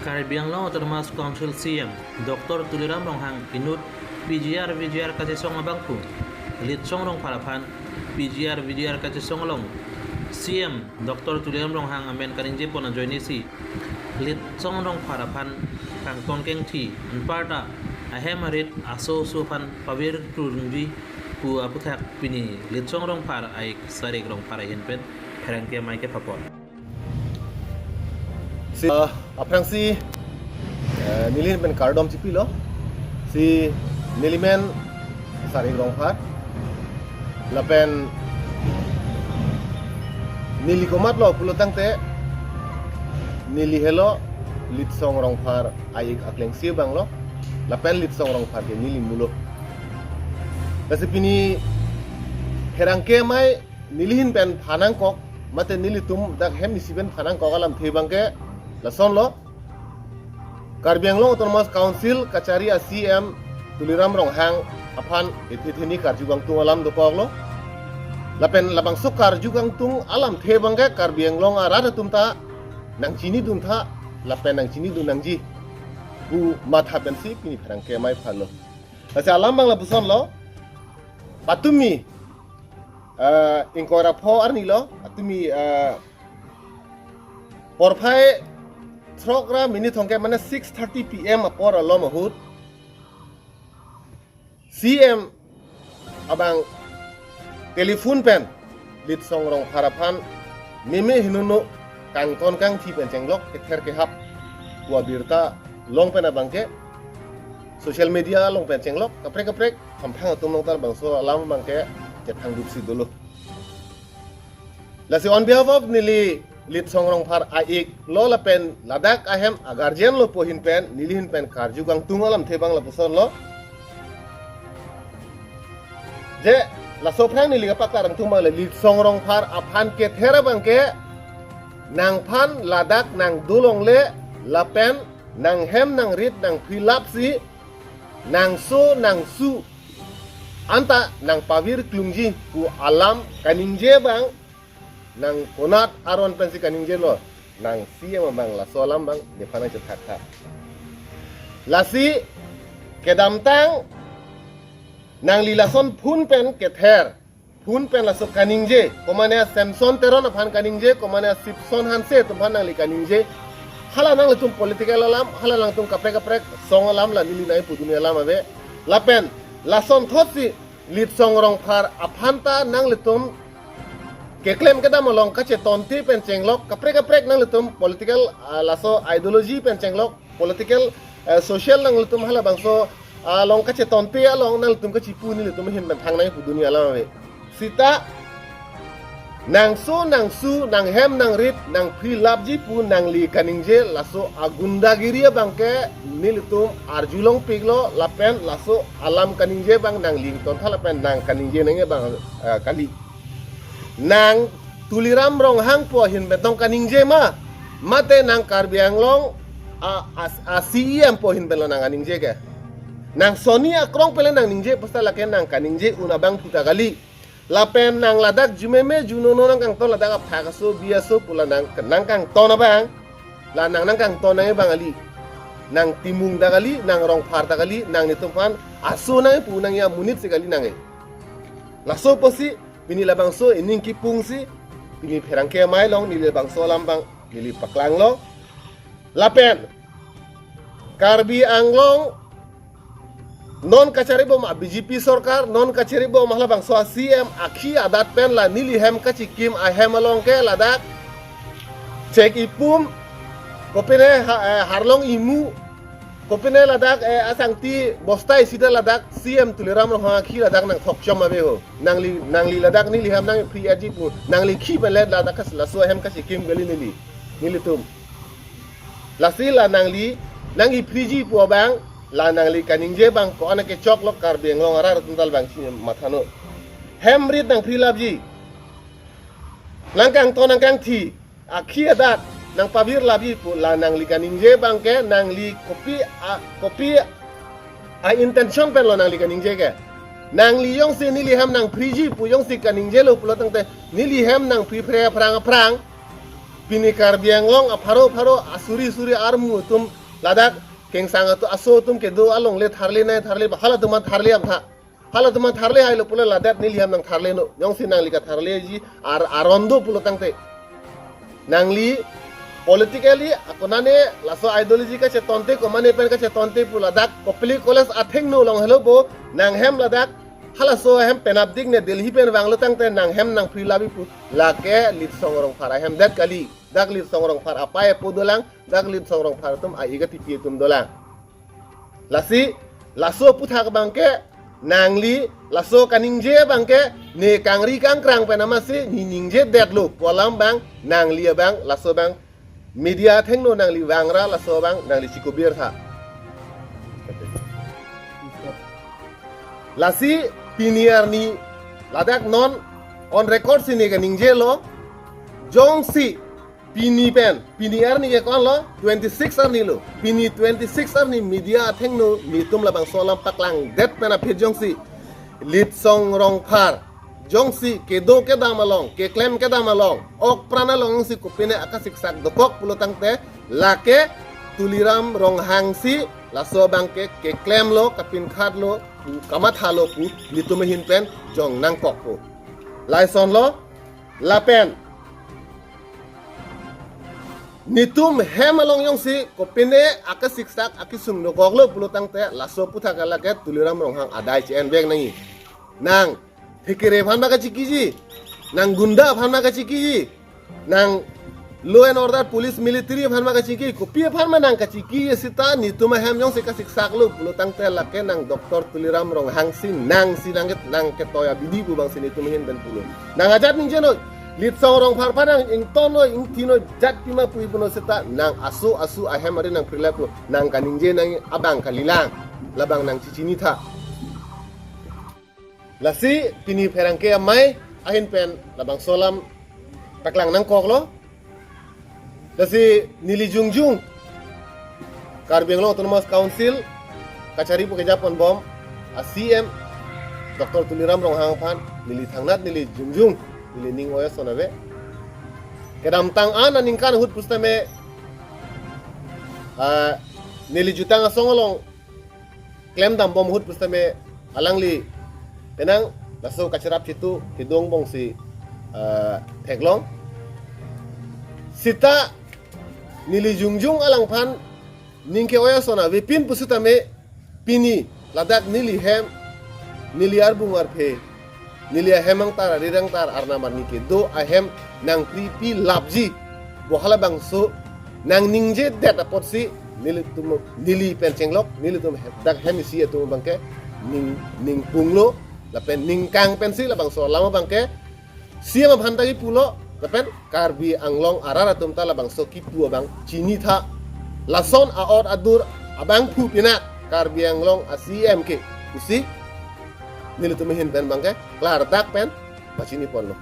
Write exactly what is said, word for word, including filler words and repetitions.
Karbi Anglong Autonomous Council C M Doctor Tuliram Ronghang inut P G R V G R kachesong abangphu Litsong Rongphar aphan P G R V G R kachesong along C M Doctor Tuliram Ronghang amen kaningje pon ajoine si Litsong Rongphar aphan kangton kengthi anparta ahem arit aso aso aphan pavir krurungji pu aputhak pini Litsong Rongphar a-ik Sarik Rongphar ahin pen pherangke amei kepapon. Si, ah, aphrangsi, eh, nelihin pen kardom chipilo. Si nelimen Sarik Rongphar. Lapen neli komatlo pulo tangte neli helo Litsong Rongphar a-ik aklengsi abanglo. Lapen Litsong Rongphar ke neli mulo. Lasi pini pherangke amei nelihin pen phanangkok, mate nelitum dak hem isi pen phanangkok alamthe abangke lasonlo. Karbi Anglong Autonomous Council kachari a-C M Tuliram Ronghang aphan ethe theni karju kangtung alam dokoklo. Lapen labangso karju kangtung alamthe abangke Karbi Anglong arat atum ta nangchinidun tha, lapen nangchinidun nangji pu matha pensi pini pherangke amei phanlo. Lasi alam abang lapusonlo. Patumi, ah, ingkoi ra pho arnilo, patumi, ah, porphai throk ra minute thomkep mane six thirty P M apor alom ahut C M abang telephone pen Litsong Rongphar aphan meme henono kangton kangthi pen chenglok kether kehap pu abirta long pen abangke social media along pen chenglok kaprek kaprek hamphang atum along ta labangso alam abangke chethang dupsi dolo. Lasi on behalf of neli Litsong Rongphar a-iklo lapen ladak ahem a-guardian lo pu ahin pen nelihin pen karju kangtung alamthe abang lapusonlo. Je laso aphrang neli kapaklang kangtung abang le Litsong Rongphar aphan kether abangke nangphan ladak nangdolongle lapen nanghem nangrit nangphri lapsi nangso nangsu anta nangpavir klungji pu alam kaningje abang nang konat aron pensi kaningjelo, nang C M abang laso alam abang nephan nangchethak tha. Lasi kedamtang nangli lason phone pen kether, phone pen laso kaningje, komane Samson Teron aphan kaningje, komane Sipson Hanse atum aphan nangli kaningje. Hala nanglitum political alam, hala nangtum kaprek kaprek song alam la neli nangpu dunia alam ave. Lapen lasonthotsi Litsong Rongphar aphan ta nanglitum keklem kedam along kachetonte pen chenglok kaprek kaprek nanglitum political, ah, laso ideology pen chenglok political, eh, social nanglitum halabangso, ah, along kachetonte along nanglitum kachipu nelitum ahin pen thangnai pu dunia alam ave. Sita nangso nangsu nanghem nangrit nangphri lapji pu nangli kaningje laso agundagiri abangke nelitum arjulongpiklo lapen laso alam kaningje abang nangli ingtontha lapen nang kaningje nangji abang, eh, kali. Nang Tuliram Ronghang pu ahin pen tong kaningje ma, mate nang Karbi Anglong a, a, a-C E M pu ahin penlo nang kaningje ke. Nang sonni akrong pen le nangningje pusta lake nang kaningje un abangphu ta kali. Lapen nang ladak jumeme junono nangkangton ladak aphak aso bi aso pu la nang, nangkangton abang. La nang nangkangton nangji abang kali. Nang Timung ta kali, nang Rongphar ta kali, nang netum aphan aso nangji pu nangji amonit si kali nangji. Laso apotsi pini labangso ining kipungsi pini pherangke amei along neli labangso alam abang neli paklanglo. Lapen Karbi Anglong non kachari bom a-B J P sorkar, non kachari bom halabangso a-C M akhi adat pen la neli hem kachikim ahem along ke ladak chek ipum, kopine ha-, eh, harlong imu, kopine ladak, eh, asangti bosta isi ta ladak C M Tuliram Ronghang akhi ladak nangthokchom ave ho. Nangli, nangli ladak neli hem nangphriji pu, nangli khi pen le ladak kas laso hem kachikim kali neli, nelitum. Lasi la nangli nangkiphriji pu abang, la nangli kaningje abang ko-an kechoklo Karbi Anglong arat atum ta labangsi mathano. Hem rit nangphri lapji. Nangkangton nangkangthi, akhi adat nangpavir lapji pu la nangli kaningje abangke nangli kopi a, kopi a-intention penlo nangli kaningje ke. Nangli jongsi neli hem nangphriji pu jongsi kaningjelo pulo tangte neli hem nangphri phre aphrang aphrang. Pini Karbi Anglong apharo pharo asuri suri armu atum ladak kengsang atum aso atum kedo alongle tharle nai tharle ba halatum an tharle amtha. Halatum an tharle hailo pulo ladak neli hem nang tharle no. Jongsi nangli katharleji ar aron do pulo tangte. Nangli politically akonane laso ideology kachetonte komane pen kachetonte pu ladak Kopili College athengno along helo bo nang hem ladak halaso hem penapdik ne Delhi pen vanglo tangte nang hem nang free labi pu lake Litsong Rongphar ahem det kali. Dak Litsong Rongphar apai apo dolang, dak Litsong Rongphar atum a-ega tipi atum dolang. Lasi, laso aputhak abangke, nangli, laso kaningje abangke, ne kangri kangkrang pen amatsi, ne ningje detlo, pu alam abang, nangli abang, laso abang, media athengno nangli vangra, laso abang, nangli chikubir tha. Lasi, pini arni, ladak non, on record si ne kaningjelo, jongsi, pini pen, pini arni ke konlo, twenty-six arni lo. Pini twenty-six arni media athengno netum labangso alam paklangdet pen aphi jongsi. Litsong Rongphar. Jongsi kedo kedam along, keklem kedam along, ok pran along jongsi kopine akasiksak dokok pulo tangte, lake Tuliram Ronghang si, laso abangke keklemlo, kapinkhatlo, pu kamathalo pu, netum ahin pen, jong nangkokpo. Lason lo, lapen. Netum hem along jongsi kopine akasiksak akisung dokoklo pulo tangte laso aputhak lake Tuliram Ronghang adai che-en vek nangji. Nang thekere aphan ma kachikiji, nang gunda aphan ma kachikiji, nang law and order police military aphan ma kachiki, kopi aphan ma nang kachiki seta netum ahem jongsi kasiksaklo pulo tangte lake nang Doctor Tuliram Ronghang si nang si nang ket nang ketoi abidi pu abang si netum ahin pen pulo. Nang ajat ningje noi, Litsong Rongphar aphan nang ington noi, ingthi noi, jat pima pu ipuno seta, nang aso aso ahem ari nang prilap lo, nang kaningje nang abang kalilang, labang nang chichini tha. Lasi pini pherangke amei ahin pen labangso alam paklang nangkoklo. Lasi neli jongjung Karbi Anglong Autonomous Council kachari pu kejapon bom a-C M Doctor Tuliram Ronghang aphan neli thangnat neli jongjung neli ning oya son ave. Kedamtang an aningkan ahut pusitame, ah, neli jutang asong along klemdam bom ahut pusitame alangli penang laso kachirap chitu kedong bong si, ah, theklong. Seta neli jongjung alangphan ning ke oya son avepin pusitame pini ladak neli hem, neli arbung arphe, neli ahem angtar, arir angtar, arnam arni kedo ahem nang pripi lapji. Bo halabangso nang ningje det apotsi nelitum neli pen chenglok, nelitum hem, dak hem isi atum abangke ning, ningpunglo, lapen ningkang pensi labangso alam abangke C M aphan ta kipulo, lapen Karbi Anglong arat atum ta labangso kipu abang chini tha. Lason a-ot adur abangphu pinak Karbi Anglong a-C M ke pusi nelitum ahin pen abangke klardak pen pachini ponlo.